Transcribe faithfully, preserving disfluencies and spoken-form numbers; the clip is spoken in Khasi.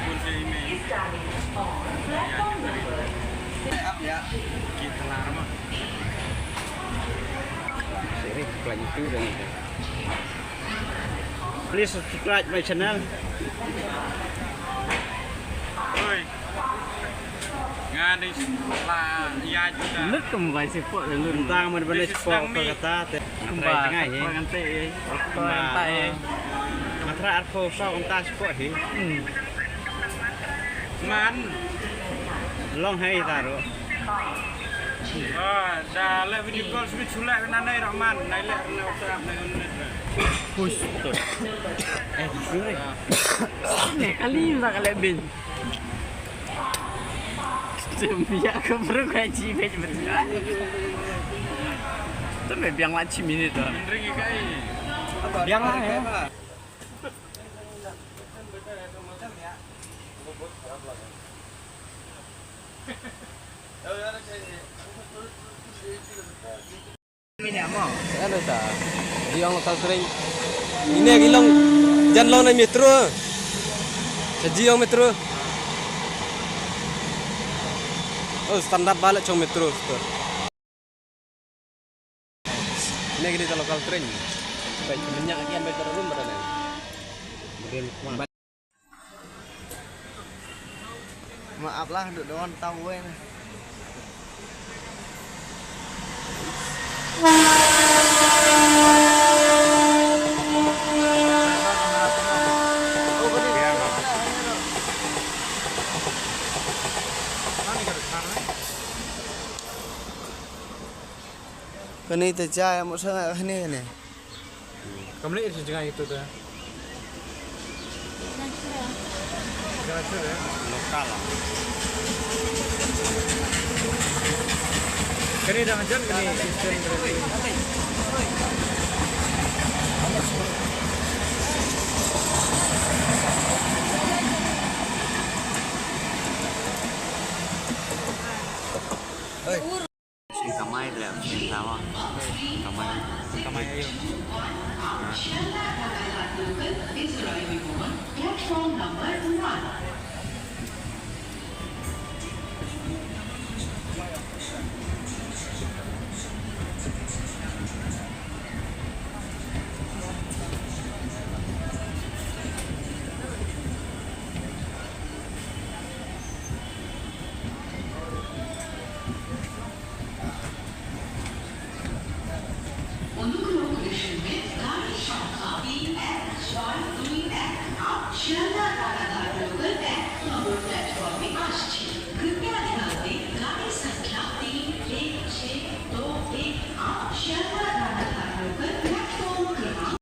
Is standing on platform number. Please subscribe my channel. Oi. Nga dei la ïa juda. Lut kum bai sipok lut. Tang man ban sipok ka kata te. Kumba ngai hi. Ngan te. Kumba ngan te. Nga tra arphew saw ngan ta sipok hi. Hmm. Man. Long hai ta ro. Ah, da le video call sini chulak na nai ro man, nai le na WhatsApp na nai. Push tu. Eh, sure. Ne kali ba kali bin. Sembia ke bro kaji bej bej. Tu me biang lah chi minit tu. Biang lah ya. Ano ta? Di ong local train. Ine ki long jan long na metro. Sa ji ong metro. Oh, standard bale chong metro. Ine ki ta local train. Bai minyak ki ambil terus mana? Maaf lah, duk don tau wei nah. Kane te cha mo sa kane kane. Kam leh ïa jngai ito te. Jngai sure. Lokal. Kane dang jan kane instant. Oi. Sing kamai le, sing tawa. Kamai. Kamai ayo. Platform number one. অনুগ্রহ করে শুনবেন গাড়ি সংখ্যা B X Y দুই এক আট শিয়ালদা